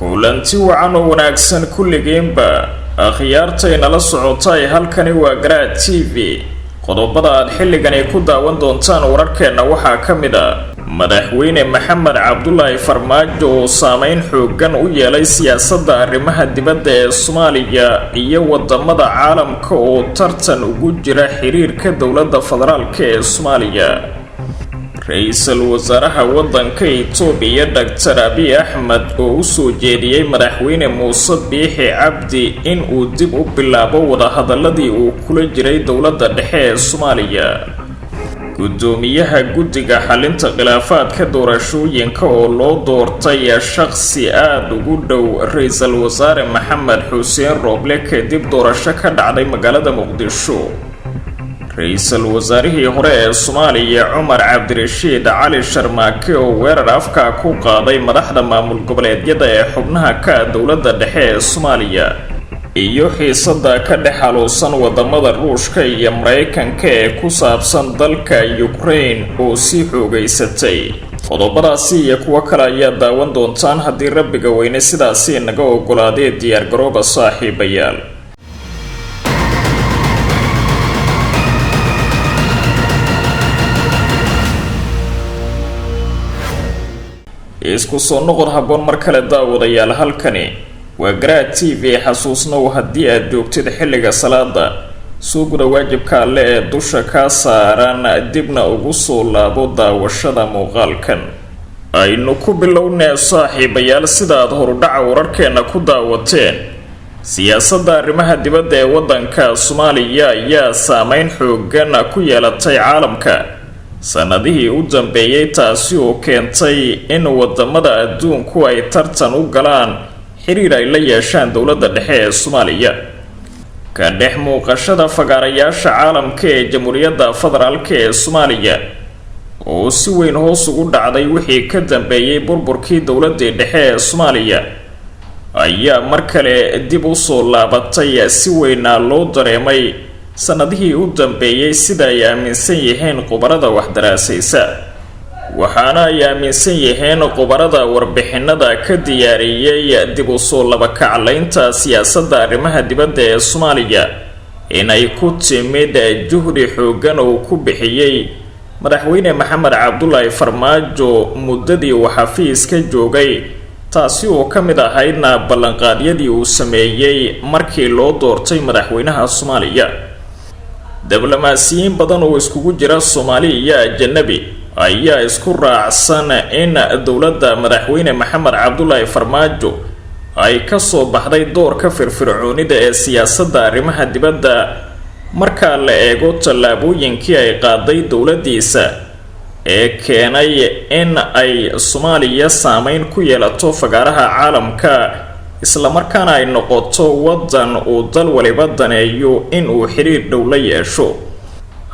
Kulanti wacan oo wanaagsan kulligiinba akhyaartaynala socotay. Halkani waa Garaad TV. Qodobada aad xilligani ku daawan doontaan wararkeenna waxaa ka mid a Madaxweyne Maxamed Cabdulaahi Farmaajo oo saameyn xoogan u yeelay siyaasadda arrimaha dibadda ee Soomaaliya iyo wadamada caalamka oo tartan ugu jira xiriirka dowladda federaalka ee Soomaaliya. Ra-iisul wasaaraha waddanka Itoobiya Doctor Abiy Axmed oo usoo jeediyey Madaxweyne Muuse Biixi Cabdi in uu dib u bilaabo wadahadaladii uu kula jiray dowladda dhexe ee Soomaaliya. Guddoomiyaha guddiga xalinta khilaafaadka doorashooyinka oo loo doortay shaqsi aada ugu dhow Ra-iisul Wasaare Maxamed Xuseen Rooble kadib doorasho ka dhacday magaalada Muqdisho. Ra-iisul wasaarihii hore ee Soomaaliya Cumar Cabdirashiid Cali Sharmaake oo weerar afkaa ku qaaday madaxda maamul goboleedyada ee xubnaha ka dowladda dhexe ee Soomaaliya, iyo xiisada ka dhex xaluusan wadamada Ruushka iyo Mareykanka ee ku saabsan dalka Ukraine oo sii xoogeysatay. Qodobadaasi iyo kuwo kale ayaa daawan doontaan haddii Rabbiga weyne sidaasi naga ogolaadee. Diyaargarooba, saaxiibayaal. Isku soo noqod habboon mar kale, daawadayaal. Halkani waa Garaad TV. Xasuusnow, haddii aad joogtid xilliga salaada, soo guda waajibka Alle ee dusha kaa saaran, dibna ugu soo laabo daawashada muuqaalkan. Aynu ku bilownee, saaxiibayaal, sida aad horudhaca wararkeena ku daawateen, siyaasadda arrimaha dibadda ee waddanka Soomaaliya ayaa saameyn xoogan ku yeelatay caalamka sanadihii u dambeeyey, taasi oo keentay in wadamada adduunku ay tartan u galaan xiriir ay la yeeshaan dowladda dhexe ee Soomaaliya. Ka dhex muuqashada fagaarayaasha caalamka ee Jamhuuriyadda Federaalka ee Soomaaliya oo si weyn hoos ugu dhacday wixii ka dambeeyey burburkii dowladii dhexe ee Soomaaliya ayaa mar kale dib usoo laabatay, si weynaa loo dareemay sanadihii u dambeeyey, sida ay aaminsan yihiin khubarada wax daraasaysa. Waxaana ay aaminsan yihiin khubarada warbixinada ka diyaariyey dib usoo labakaclaynta siyaasadda arrimaha dibadda ee Soomaaliya inay ku timid juhdi xoogan oo ku bixiyey Madaxweyne Maxamed Cabdulaahi Farmaajo muddadii uu xafiis ka joogay, taasi oo ka mid ahaydna ballanqaadyadii uu sameeyey markii loo doortay madaxweynaha Soomaaliya. Diblomaasiyiin badan oo iskugu jira Soomaali iyo ajanabi ayaa isku raacsan in dowladda Madaxweyne Maxamed Cabdulaahi Farmaajo ay kasoo baxday doorka firfircoonida ee siyaasadda arrimaha dibadda marka la eego tallaabooyinkii ay qaaday dowladdiisa ee keenay in ay Soomaaliya saameyn ku yeelato fagaaraha caalamka, islamarkaana ay noqoto waddan uu dal waliba daneeyo in uu xiriir dhow la yeesho.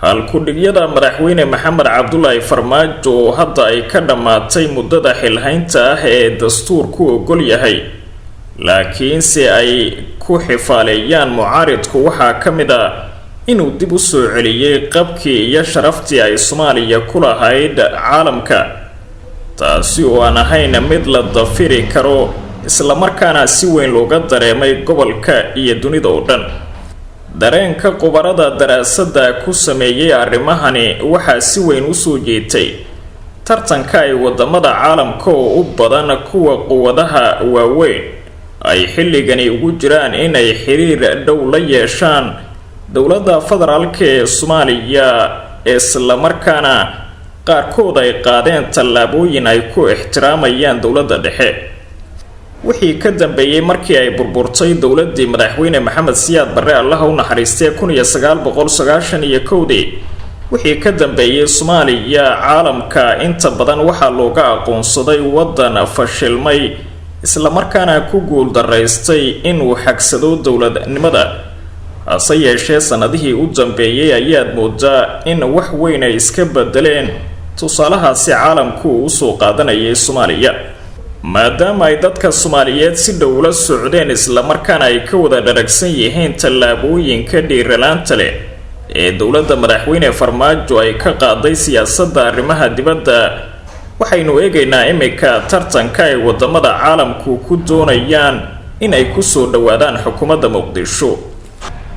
Halku-dhigyada Madaxweyne Maxamed Cabdulaahi Farmaajo oo hadda ay ka dhammaatay muddada xilhaynta ah ee dastuurku ogol yahay, laakiinse ay ku xifaaleeyaan mucaaridku, waxaa ka mid a inuu dib u soo celiyey qabkii iyo sharaftii ay Soomaaliya ku lahayd caalamka, taasi oo aan ahayn mid la dafiri karo, islamarkaana si weyn looga dareemay gobolka iyo dunida oo dhan. Dareenka khubarada daraasadda ku sameeyey arrimahani waxaa si weyn usoo jeetay tartanka ay wadamada caalamka oo u badan kuwa quwadaha waaweyn ay xilligani ugu jiraan inay xiriir dhow la yeeshaan dowladda federaalka ee Soomaaliya, islamarkaana qaarkood ay qaadeen tallaabooyin ay ku ixtiraamayaan dowladda dhexe. Wixii ka dambeeyey markii ay burburtay dowladii Madaxweyne Maxamed Siyaad Barre, Allaha u naxariistee, 1991-dii, wixii ka dambeeyey, Soomaaliya caalamka inta badan waxaa looga aqoonsaday waddan fashilmay, islamarkaana ku guuldaraystay inuu xagsado dowladnimada. Hase yeeshee, sanadihii u dambeeyey ayaad moodaa in wax weyn ay iska bedeleen tusaalahaasi caalamku uu usoo qaadanayay Soomaaliya, maadaama ay dadka Soomaaliyeed si dhow la socdeen, islamarkaana ay ka wada dharagsan yihiin tallaabooyinka dhiiralaanta leh ee dowladda Madaxweyne Farmaajo ay ka qaaday siyaasadda arrimaha dibadda. Waxaynu eegaynaa imika tartanka ay wadamada caalamku ku doonayaan in ay kusoo dhawaadaan xukuumadda Muqdisho.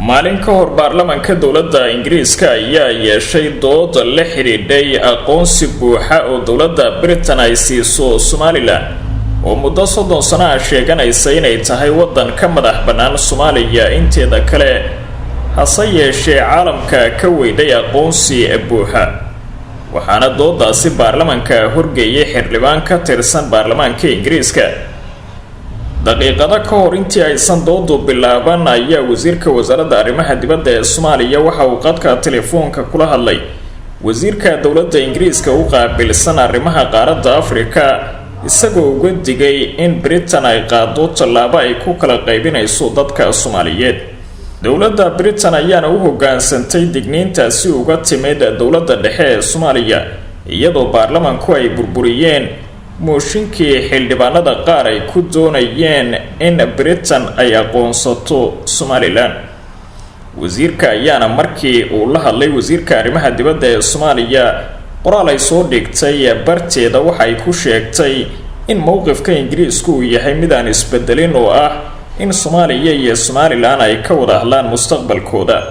Maalin ka hor, baarlamaanka dowladda Ingiriiska ayaa yeeshay dood la xidhiidhay aqoonsi buuxa oo dowladda Britain ay siiso Somalilan, oo muddo 30 sano ah sheeganaysa inay tahay waddan ka madax bannaan Soomaaliya inteeda kale, hase yeeshee caalamka ka weyday aqoonsi buuxa. Waxaana doodaasi baarlamaanka horgeeyay xildhibaan ka tirsan baarlamaanka Ingiriiska. Daqiiqado ka hor intii aysan doodu bilaaban ayaa wasiirka wasaaradda arrimaha dibadda ee Soomaaliya waxa uu qadka telefoonka kula hadlay wasiirka dowladda Ingiriiska u qaabilsan arrimaha qaaradda Afrika, isagoo uga digay in Britain ay qaado tallaabo ay ku kala qaybinayso dadka Soomaaliyeed. Dowladda Britain ayaana u hogaansantay digniintaasi uga timid dowladda dhexe ee Soomaaliya, iyadoo baarlamanku ay burburiyeen mooshinkii xildhibaanada qaar ay ku doonayeen in Britain ay aqoonsato Somalilan. Wasiirka ayaana markii uu la hadlay wasiirka arrimaha dibadda ee Soomaaliya, qoraal ay soo dhigtay barteeda waxay ku sheegtay in mowqifka Ingiriisku uu yahay mid aan isbedelin, oo ah in Soomaaliya iyo Somalilan ay ka wada hadlaan mustaqbalkooda.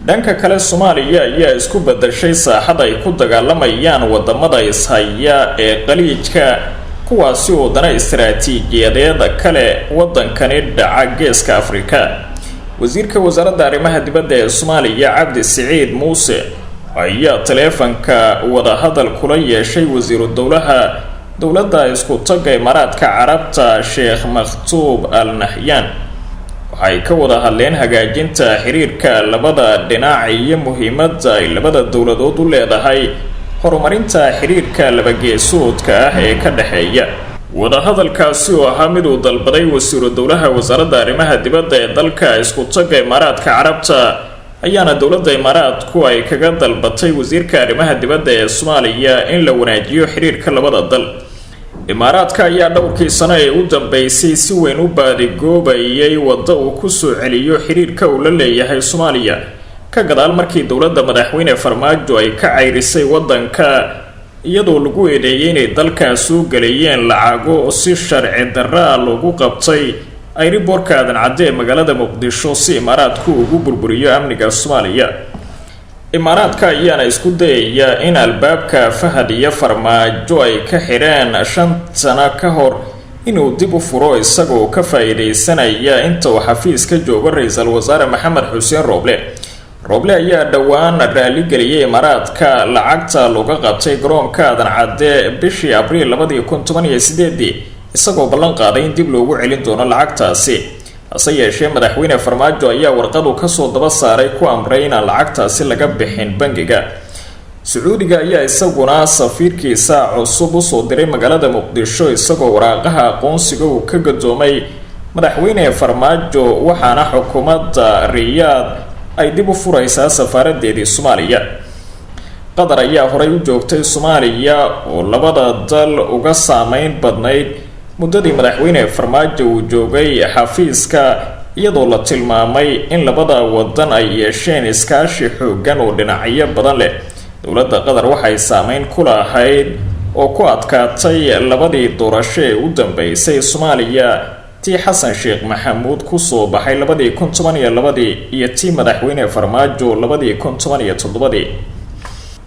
Dhanka kale, Soomaaliya ayaa isku bedeshay saaxad ay ku dagaalamayaan wadamada ishaya ee Qaliijka, kuwaasi oo dana istaraatiijiyadeed kale wadankani dhaca Geeska Afrika. Wasiirka wasaaradda arrimaha dibadda ee Soomaaliya, Cabdi Siciid Muuse, ayaa taleefanka wadahadal kula yeeshay wasiiru dowlaha dowladda isku tagga Imaaraadka Carabta, Sheekh Makhtuub Al Nahyaan. Waxay ka wada hadleen hagaajinta xiriirka labada dhinac iyo muhiimadda ay labada dowladood u leedahay horumarinta xiriirka labageesoodka ah ee ka dhexeeya. Wadahadalkaasi oo ahaa mid uu dalbaday wasiiru dowlaha wasaaradda arrimaha dibadda ee dalka isku tagga Imaaraadka Carabta ayaana dowladda Imaaraadku ay kaga dalbatay wasiirka arrimaha dibadda ee Soomaaliya in la wanaajiyo xiriirka labada dal. Imaaraadka ayaa dhowrkii sano ee u dambeysay si weyn u baadigoobayay waddo uu kusoo celiyo xiriirka uu la leeyahay Soomaaliya, ka gadaal markii dowladda madaxweyne Farmaajo ay ka cayrisay waddanka, iyadoo lagu eedeeyay inay dalkaas soo galeeyeen lacago si sharci darraa loogu qabtay airboorka Aadan Cadde ee magaalada Muqdisho, si Imaaraadku ugu burburiyo amniga Soomaaliya. Imaaraadka ayaana isku dayaya in albaabka Fahad iyo Farmaajo ay ka xidheen 5 sano ka hor inuu dib u furo, isagoo ka faa-iideysanaya inta uu xafiis ka joogo ra-iisul wasaare Maxamed Xuseen Rooble. Rooble ayaa dhowaan raaligeliyay Imaaraadka lacagta looga qabtay garoonka Aadan Cadde bishii Abriil 2018-dii, isagoo ballan qaaday in dib loogu celin doono lacagtaasi. Hase yeeshee, madaxweyne Farmaajo ayaa warqadu kasoo daba saaray ku amray inaan lacagtaasi laga bixin bangiga. Sacuudiga ayaa isaguna safiirkiisa cusub usoo diray magaalada Muqdisho, isagoo waraaqaha aqoonsiga uu ka gadoomay madaxweyne Farmaajo, waxaana xukuumadda Riyaad ay dib u furaysaa safaaradeedii Soomaaliya. Qatar ayaa horay u joogtay Soomaaliya oo labada dal uga saameyn badnayd muddadii madaxweyne Farmaajo uu joogay xafiiska, iyadoo la tilmaamay in labada wadan ay yeesheen iskaashi xooggan oo dhinacyo badan leh. Dowladda Qatar waxay saameyn ku lahayd oo ku adkaatay labadii doorasho ee u dambeysay Soomaaliya, tii Xasan Sheekh Maxamuud kusoo baxay 2012-dii iyo tii madaxweyne Farmaajo 2017-dii.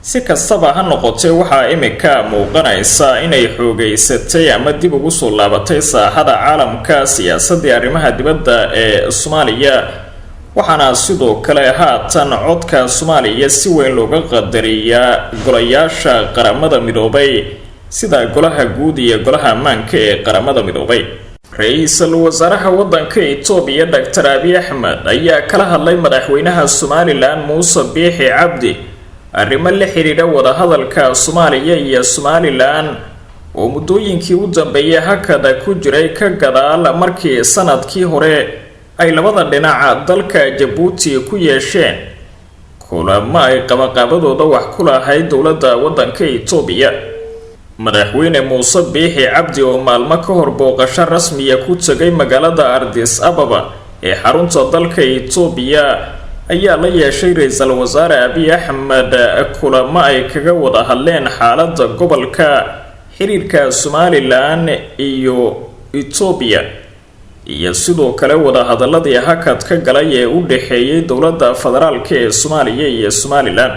Si kastaba ha noqotee, waxaa imika muuqanaysa inay xoogeysatay ama dib ugu soo laabatay saaxada caalamka siyaasadii arrimaha dibadda ee Soomaaliya, waxaana sidoo kale haatan codka Soomaaliya si weyn looga qadariyaa golayaasha Qaramada Midoobay, sida Golaha Guud iyo Golaha Ammaanka ee Qaramada Midoobay. Ra-iisul wasaaraha waddanka Itoobiya, Doctor Abiy Axmed, ayaa kala hadlay madaxweynaha Somalilan, Muuse Biixi Cabdi, arrimo la xidhiidha wadahadalka Soomaaliya iyo Somalilan oo muddooyinkii u dambeeyay hakada ku jiray, ka gadaal markii sanadkii hore ay labada dhinaca dalka Jabuuti ku yeesheen kulamo ay qabaqaabadooda wax ku lahayd dowladda waddanka Itoobiya. Madaxweyne Muuse Biixi Cabdi oo maalmo ka hor booqasho rasmiya ku tegay magaalada Ardis Ababa ee xarunta dalka Itoobiya ayaa la yeeshay ra-iisul wasaare Abiy Axmed kulamo ay kaga wada hadleen xaaladda gobolka. Xiriirka Somalilan iyo Etoobiya iyo sidoo kale wadahadaladii hakad ka galay ee u dhexeeyay dowladda federaalka ee Soomaaliya iyo Somalilan.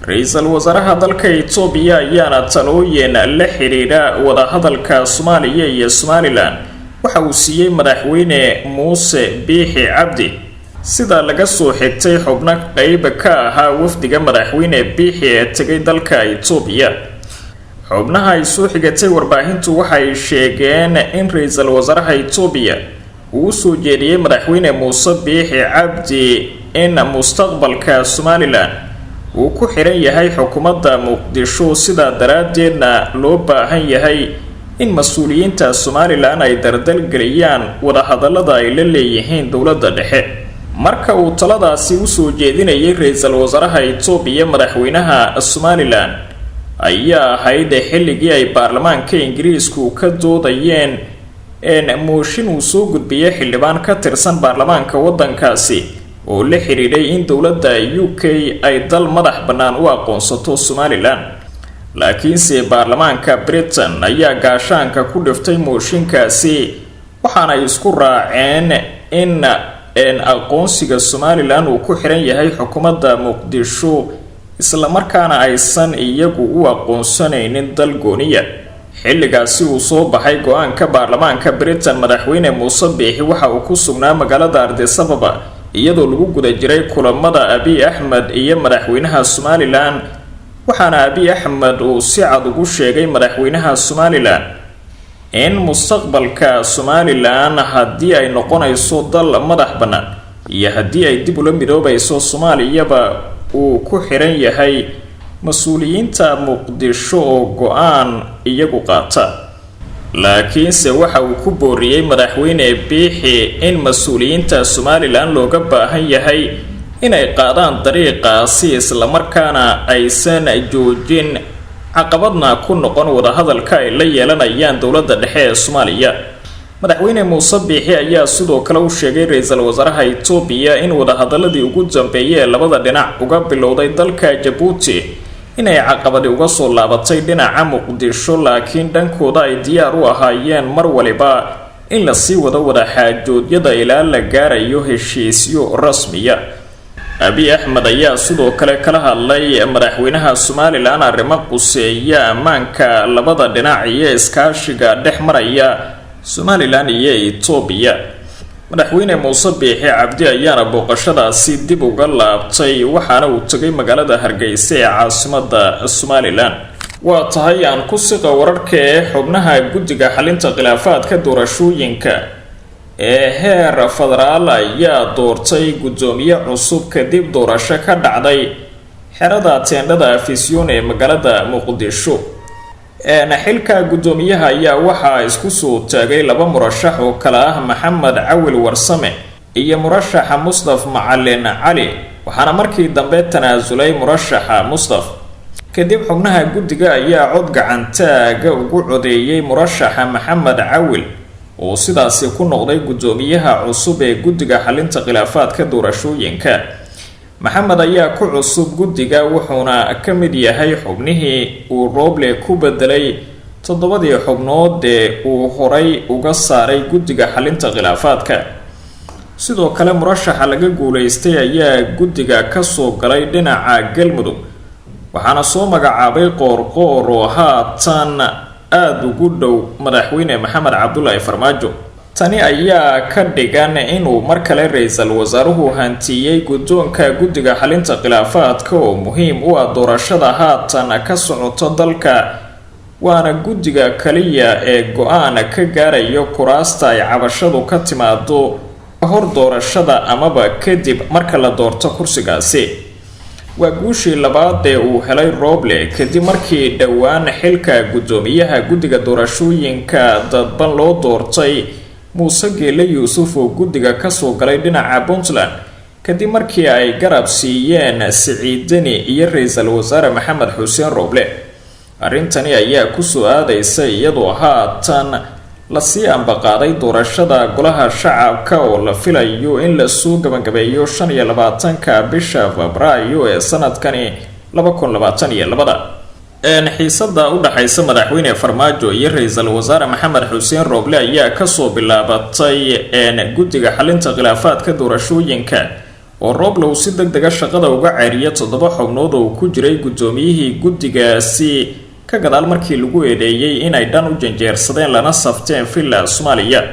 Ra-iisul wasaaraha dalka Itoobiya ayaana talooyin la xidhiidha wadahadalka Soomaaliya iyo Somalilan waxa uu siiyey Madaxweyne Muuse Biixi Cabdi, sida laga soo xigtay xubno qeyb ka ahaa wafdiga Madaxweyne Biixi ee tegay dalka Itoobiya. Xubnaha ay soo xigatay warbaahintu waxay sheegeen in ra-iisul wasaaraha Itoobiya uu usoo jeediyey Madaxweyne Muuse Biixi Cabdi in mustaqbalka Somalilan uu ku xiran yahay xukuumadda Muqdisho, sidaa daraaddeedna loo baahan yahay in mas-uuliyiinta Somalilan ay dardalgeliyaan wadahadalada ay la leeyihiin dowladda dhexe. Marka uu taladaasi usoo jeedinayay ra-iisul wasaaraha Itoobiya madaxweynaha Somalilan ayaa ahayd xilligii ay baarlamaanka Ingiriisku ka doodayeen mooshin uu soo gudbiyay xildhibaan ka tirsan baarlamaanka waddankaasi oo la xidhiidhay in dowladda UK ay dal madax bannaan u aqoonsato Somalilan. Laakiinse baarlamaanka Britain ayaa gaashaanka ku dhiftay mooshinkaasi, waxaana ay isku raaceen in aqoonsiga Somalilan uu ku xiran yahay xukuumadda Muqdisho, islamarkaana aysan iyagu u aqoonsanaynin dal gooniya. Xilligaasi uu soo baxay go-aanka baarlamaanka Britain, Madaxweyne Muuse Biixi waxa uu ku sugnaa magaalada Addis Ababa, iyadoo lagu guda jiray kulamada Abiy Axmed iyo madaxweynaha Somalilan, waxaana Abiy Axmed uu si cad ugu sheegay madaxweynaha Somalilan in mustaqbalka Somalilan, haddii ay noqonayso dal madax bannaan iyo haddii ay dib ula midoobayso Soomaaliyaba, uu ku xiran yahay mas-uuliyiinta Muqdisho oo go-aan iyagu qaata. Laakiinse waxa uu ku booriyey Madaxweyne Biixi in mas-uuliyiinta Somalilan looga baahan yahay inay qaadaan dariiqaasi, islamarkaana aysan joojin, caqabadna ku noqon wadahadalka ay la yeelanayaan dowladda dhexe ee Soomaaliya. Madaxweyne Muuse Biixi ayaa sidoo kale u sheegay ra-iisul wasaaraha Itoobiya in wadahadaladii ugu dambeeyay ee labada dhinac uga bilowday dalka Jabuuti inay caqabadi uga soo laabatay dhinaca Muqdisho, laakiin dhankooda ay diyaar u ahaayeen mar waliba in lasii wado wadaxaajoodyada ilaa la gaarayo heshiisyo rasmiya. Abiy Axmed ayaa sidoo kale kala hadlay madaxweynaha Somalilan arrimo quseeya ammaanka labada dhinac iyo iskaashiga dhex maraya Somalilan iyo Itoobiya. Madaxweyne Muuse Biixi Cabdi ayaana booqashadaasi dib uga laabtay, waxaana uu tegay magaalada Hargeysa ee caasimada Somalilan. Waa tahay, aan ku siqa wararka ee xubnaha guddiga xalinta khilaafaadka doorashooyinka ee heer federaal ayaa doortay guddoomiye cusub kadib doorasho ka dhacday xerada teendhada Afisyoon ee magaalada Muqdisho. Xilka guddoomiyaha ayaa waxaa isku soo taagay laba murashax oo kale ah Maxamed Cawil Warsame iyo murashaxa Mustaf Macalin Cali, waxaana markii dambe tanaasulay murashaxa Mustaf. Kadib xubnaha guddiga ayaa cod gacantaaga ugu codeeyey murashaxa Maxamed Cawil, oo sidaasi ku noqday guddoomiyaha cusub ee guddiga xalinta khilaafaadka doorashooyinka. Maxamed ayaa ku cusub guddiga, wuxuuna ka mid yahay xubnihii uu Rooble ku bedelay toddobadii xubnood ee uu horay uga saaray guddiga xalinta khilaafaadka. Sidoo kale murashaxa laga guuleystay ayaa guddiga kasoo galay dhinaca Galmudug, waxaana soo magacaabay Qoorqoor oo haatan aada ugu dhow Madaxweyne Maxamed Cabdulaahi Farmaajo. Tani ayaa ka dhigan inuu mar kale ra-iisul wasaaruhu hantiiyey guddoonka guddiga xalinta khilaafaadka oo muhiim u ah doorashada haatan ka socoto dalka, waana guddiga kaliya ee go-aan ka gaarayo kuraasta ay cabashadu ka timaado hor doorashada amaba kadib marka la doorto kursigaasi. Waa guushii labaad ee uu helay Rooble kadib markii dhowaan xilka guddoomiyaha guddiga doorashooyinka dadban loo doortay Muuse Geele Yuusuf oo guddiga kasoo galay dhinaca Puntland, kadib markii ay garab siiyeen Siciidani iyo ra-iisul wasaare Maxamed Xuseen Rooble. Arrintani ayaa kusoo aadaysa iyadoo haatan lasii ambaqaaday doorashada golaha shacabka oo la filayo in lasoo gabagabeeyo 25-ka bisha Febraayo ee sanadkani 2022-da. Xiisada u dhaxaysa madaxweyne Farmaajo iyo ra-iisul wasaare Maxamed Xuseen Rooble ayaa kasoo bilaabatay guddiga xalinta khilaafaadka doorashooyinka, oo Rooble uu si deg dega shaqada uga ceeriya 7 xubnood oo ku jiray guddoomiyihii guddigaasi, ka gadaal markii lagu eedeeyey inay dhan u janjeersadeen lana safteen Villa Soomaaliya.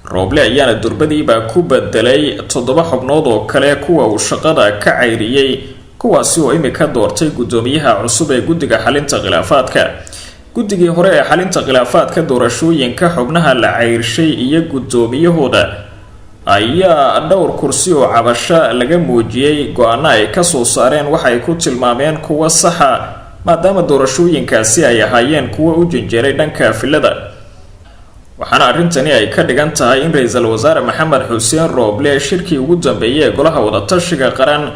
Rooble ayaana durbadiibaa ku bedelay 7 xubnood oo kale kuwa uu shaqada ka cayriyey, kuwaasi oo imika doortay guddoomiyaha cusub ee guddiga xalinta khilaafaadka. Guddigii hore ee xalinta khilaafaadka doorashooyinka, xubnaha la cayrshay iyo guddoomiyahooda ayaa dhowr kursi oo cabasho laga muujiyey go-aano ay kasoo saareen waxay ku tilmaameen kuwa saxa, maadaama doorashooyinkaasi ay ahaayeen kuwa u janjeeray dhanka Villada. Waxaana arrintani ay ka dhigan tahay in ra-iisul wasaare Maxamed Xuseen Rooble shirkii ugu dambeeyay ee golaha wadatashiga qaran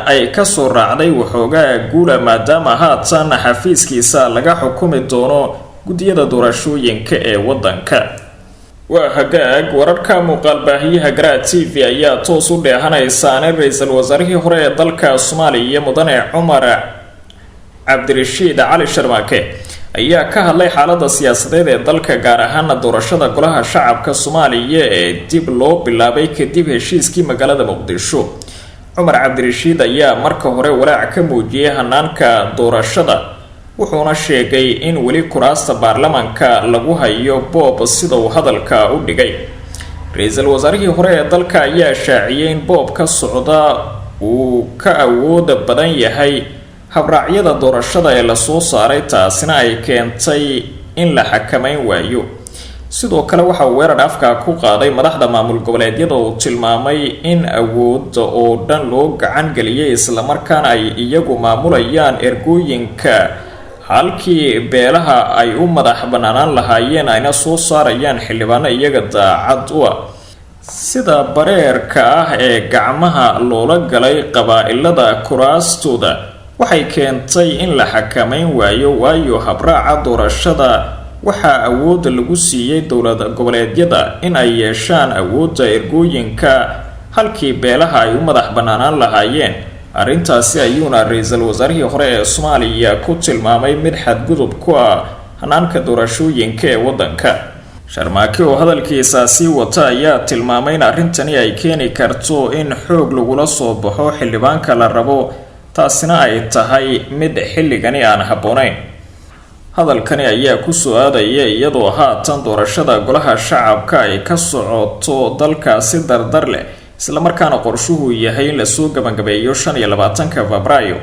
ay kasoo raacday waxoogaa guula, maadaama haatan xafiiskiisa laga xukumi doono guddiyada doorashooyinka ee wadanka. Waa hagaag, wararka muuqaal baahiyaha Garaad TV ayaa toos u dheehanaysaane. Ra-iisul wasaarihii hore ee dalka Soomaaliya, mudane Cumar Cabdirashiid Cali Sharmaake, ayaa ka hadlay xaalada siyaasadeed ee dalka, gaar ahaana doorashada golaha shacabka Soomaaliya ee dib loo bilaabay kadib heshiiskii magaalada Muqdisho. Cumar Cabdirashiid ayaa marka hore walaac ka muujiyey hanaanka doorashada, wuxuuna sheegay in weli kuraasta baarlamaanka lagu hayo boob, sida uu hadalka u dhigay. Ra-iisul wasaarihii hore ee dalka ayaa shaaciyey in boob ka socda uu ka awooda badan yahay habraacyada doorashada ee lasoo saaray, taasina ay keentay in la xakameyn waayo. Sidoo kale waxa uu weerar afka ku qaaday madaxda maamul goboleedyada, uu tilmaamay in awoodda oo dhan loo gacan geliyay, islamarkaana ay iyagu maamulayaan ergooyinka halkii beelaha ay u madax banaanaan lahaayeen, ayna soo saarayaan xildhibaano iyaga daacad u ah. Sida bareerka ah ee gacmaha loola galay qabaa-ilada kuraastooda waxay keentay in la xakameyn waayo, waayo habraaca doorashada waxaa awoodda lagu siiyey dowlad goboleedyada in ay yeeshaan awoodda ergooyinka halkii beelaha ay u madax banaanaan lahaayeen. Arrintaasi ayuuna ra-iisul wasaarihii hore ee Soomaaliya ku tilmaamay mid xadgudub ku ah hanaanka doorashooyinka ee waddanka. Sharmaake oo hadalkiisa sii wata ayaa tilmaamay in arrintani ay keeni karto in xoog lagula soo baxo xildhibaanka la rabo, taasina ay tahay mid xilligani aan habboonayn. Hadalkani ayaa kusoo aadaya iyadoo haatan doorashada golaha shacabka ay ka socoto dalka si dardar leh, islamarkaana qorshuhu yahay in lasoo gabangabeeyo 25-ka Febraayo.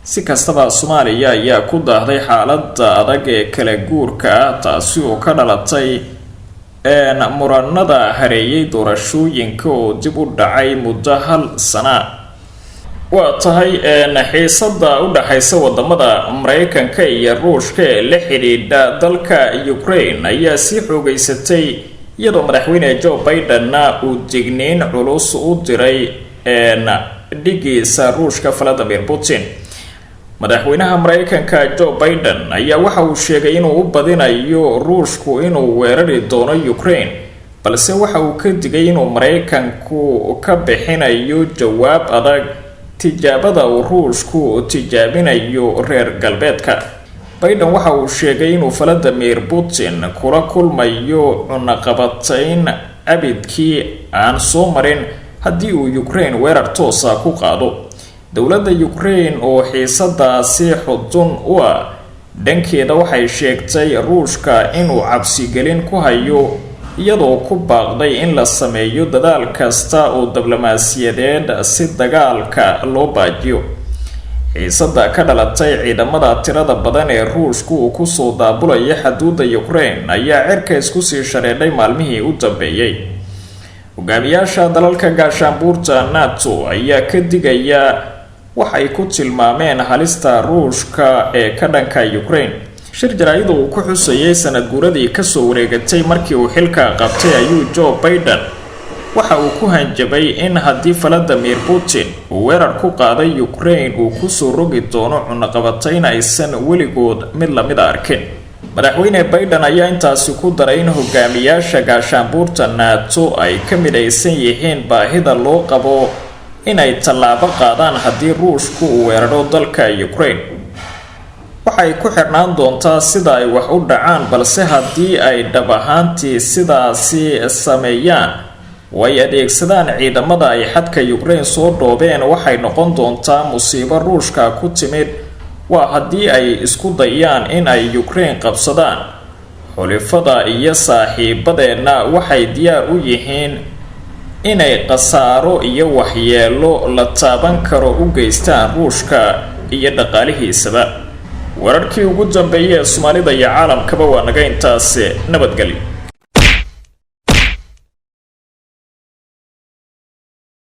Si kastaba, Soomaaliya ayaa ku daahday xaalada adag ee kala guurka ah, taasi oo ka dhalatay muranada hareeyay doorashooyinka oo dib u dhacay muddo hal sana. Waa tahay, xiisada u dhaxaysa wadamada Mareykanka iyo Ruushka ee la xidhiidha dalka Ukraine ayaa sii xoogeysatay, iyadoo madaxweyne Joe Bidenna uu digniin culus u diray dhigiisa Ruushka Valadimir Putin. Madaxweynaha Mareykanka Joe Biden ayaa waxa uu sheegay inuu u badinayo Ruushku inuu weerari doono Ukraine, balse waxa uu ka digay inuu Mareykanku ka bixinayo jawaab adag tijaabada uu Ruushku tijaabinayo reer galbeedka. Biden waxa uu sheegay inuu Valadimir Putin kula kulmayo cunaqabatayn abidkii aan soo marin haddii uu Ukraine weerar toosa ku qaado. Dowladda Ukraine oo xiisadaasi xudun u ah dhankeeda waxay sheegtay Ruushka inuu cabsigelin ku hayo, iyadoo ku baaqday in la sameeyo dadaal kasta oo diblomaasiyadeed si dagaalka loo baajiyo. Xiisada ka dhalatay ciidamada tirada badan ee Ruushku uu kusoo daabulaya xaduudda Ukraine ayaa cirka isku sii shareedhay maalmihii u dambeeyey. Hogaamiyaasha dalalka gaashaanbuurta NATO ayaa ka digaya waxay ku tilmaameen halista Ruushka ee ka dhanka Ukraine. Shir jaraa-id uu ku xusayay sanad guuradii kasoo wareegatay markii uu xilka qabtay ayuu Joe Biden waxa uu ku hanjabay in haddii Valadimir Putin uu weerar ku qaaday Ukraine uu kusoo rogi doono cunaqabatayn aysan weligood mid lamid a arkin. Madaxweyne Biden ayaa intaasi ku daray in hogaamiyaasha gaashaanbuurta NATO ay ka midaysan yihiin baahida loo qabo inay tallaabo qaadaan haddii Ruushku uu weeraro dalka Ukraine. Waxay ku xirnaan doontaa sida ay wax u dhacaan, balse haddii ay dhab ahaantii sidaasi sameeyaan oo ay adeegsadaan ciidamada ay xadka Ukraine soo dhoobeen, waxay noqon doontaa musiibo Ruushka ku timid. Waa haddii ay isku dayaan in ay Ukraine qabsadaan. Xulifada iyo saaxiibadeenna waxay diyaar u yihiin inay khasaaro iyo waxyeelo la taaban karo u geystaan Ruushka iyo dhaqaalihiisaba. Wararkii ugu dambeeyay ee Soomaalida iyo caalamkaba waa naga intaas. Nabadgelyo.